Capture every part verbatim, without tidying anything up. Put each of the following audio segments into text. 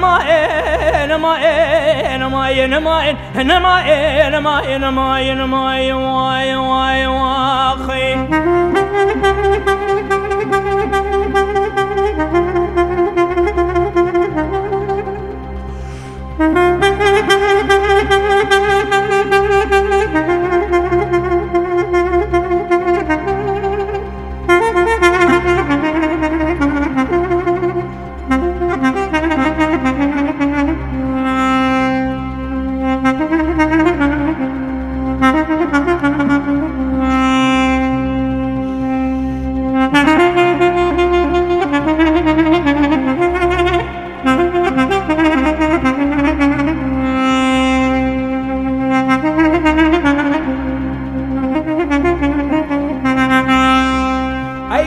Nemaye, nemaye, nemaye, nemaye, nemaye, nemaye, nemaye, nemaye, vay, vay, vay, xey.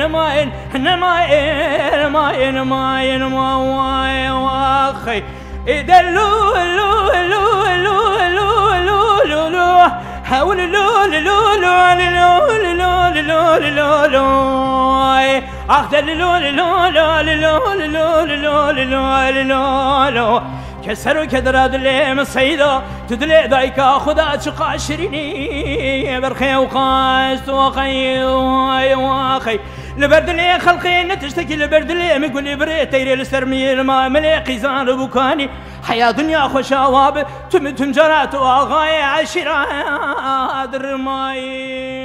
nemayin, nemayin, nemayin, nemayin, ma, way, waxey. Ê de lu, lu, lu, lu, lu, lu, lu, lu, lu. Hewl lu, lu, lu, lu, lu, lu, lu, lu, lu, lu, lu, lu, lu. Ê, ax de lu, lu, lu, lu, lu, lu, lu, lu, lu, lu, lu, lu, lu, lu, lu, lu. Ke serokê dira dilê min seyda, tu dilê dayika xwe da çiqa şirînî, berxê û qas tu waxey, way, waxey. Li ber dilê xelqê ne tiştekî, li ber dilê min gulî birê teyrê li ser min yê li ma milê qîzan li bûkanî. Heya dinya xweşa wa bi, tu min tim cara tu axayê eşîra dirmayî.